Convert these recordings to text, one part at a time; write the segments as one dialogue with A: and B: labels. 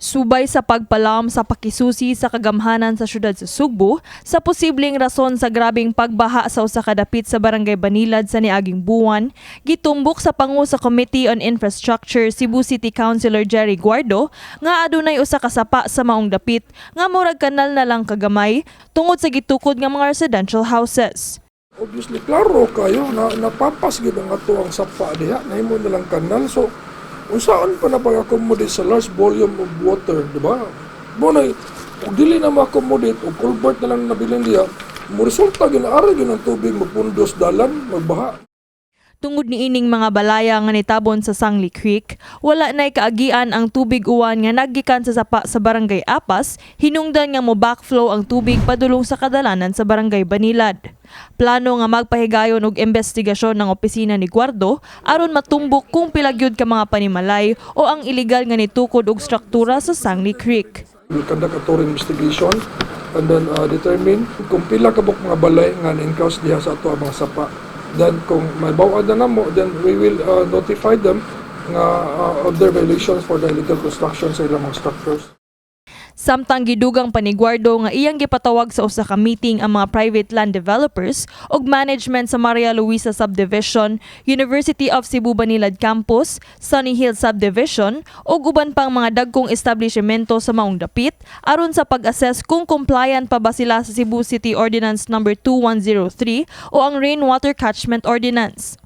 A: Subay sa pagpalam sa pakisusi sa kagamhanan sa syudad sa Sugbo sa posibleng rason sa grabeng pagbaha sa usa ka dapit sa Barangay Banilad sa niaging buwan, gitumbok sa pangu sa Committee on Infrastructure Cebu City Councilor Jerry Guardo nga adunay usa ka sapa sa maong dapit nga murag kanal na lang kagamay tungod sa gitukod nga mga residential houses.
B: Obviously, klaro kayo na napapas gid ang ato ang sapa diha, nahimo na lang kanal. So, unsaon pa na pag-accommodate sa large volume of water, di ba? Mo na, ug dili na ma-accommodate, og culvert na lang nabilin diha, mo resulta ginaara gyud ang tubig magpundos dalan, magbaha.
A: Tungod niining mga balaya nga nitabon sa Sangli Creek, wala na'y kaagian ang tubig uwan nga naggikan sa sapa sa Barangay Apas, hinungdan nga mo backflow ang tubig padulong sa kadalanan sa Barangay Banilad. Plano nga magpahigayon og investigasyon ng opisina ni Guardo aron matumbok kung pila gyud ka mga panimalay o ang iligal nga nitukod og struktura sa Sangli Creek.
B: We'll conduct a thorough investigation and then determine kung pila ka buok mga balay nga na-encroach diha sa ato ang mga sapa. Then kung may bawad na namo, then we will notify them nga of their violations for the illegal construction sa ilang mga structures.
A: Samtang gidugang pa ni Guardo nga iyang gipatawag sa usa ka meeting ang mga private land developers ug management sa Maria Luisa Subdivision, University of Cebu Banilad Campus, Sunny Hill Subdivision ug uban pang mga dagkong establishmento sa maong dapit aron sa pag-assess kung compliant pa ba sila sa Cebu City Ordinance Number 2103 o ang Rainwater Catchment Ordinance.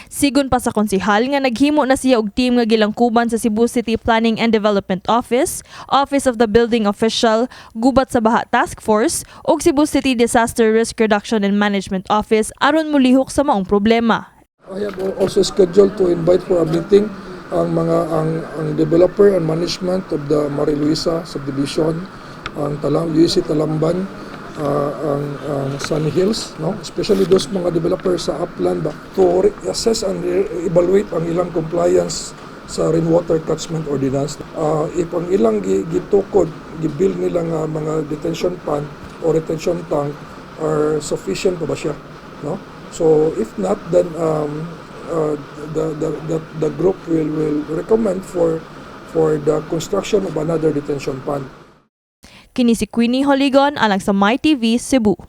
A: Sigon pa sa konsehal nga naghimo na siya og team nga gilangkuban sa Cebu City Planning and Development Office, Office of the Building Official, Gubat sa Baha Task Force ug Cebu City Disaster Risk Reduction and Management Office aron mulihok sa maong problema.
B: I have also scheduled to invite for a meeting ang mga ang developer and management of the Maria Luisa Subdivision, ang Talam UC Talamban, ang Sunny Hills, no? Especially those mga developers sa upland ba, to assess and evaluate ang ilang compliance sa Rainwater Catchment Ordinance. If ang ilang gitukod, gibuild nila nga mga detention pond or retention tank are sufficient pa ba siya, no? So if not, then the group will recommend for the construction of another detention pond.
A: Kini si Queenie Holigon alang sa MyTV Cebu.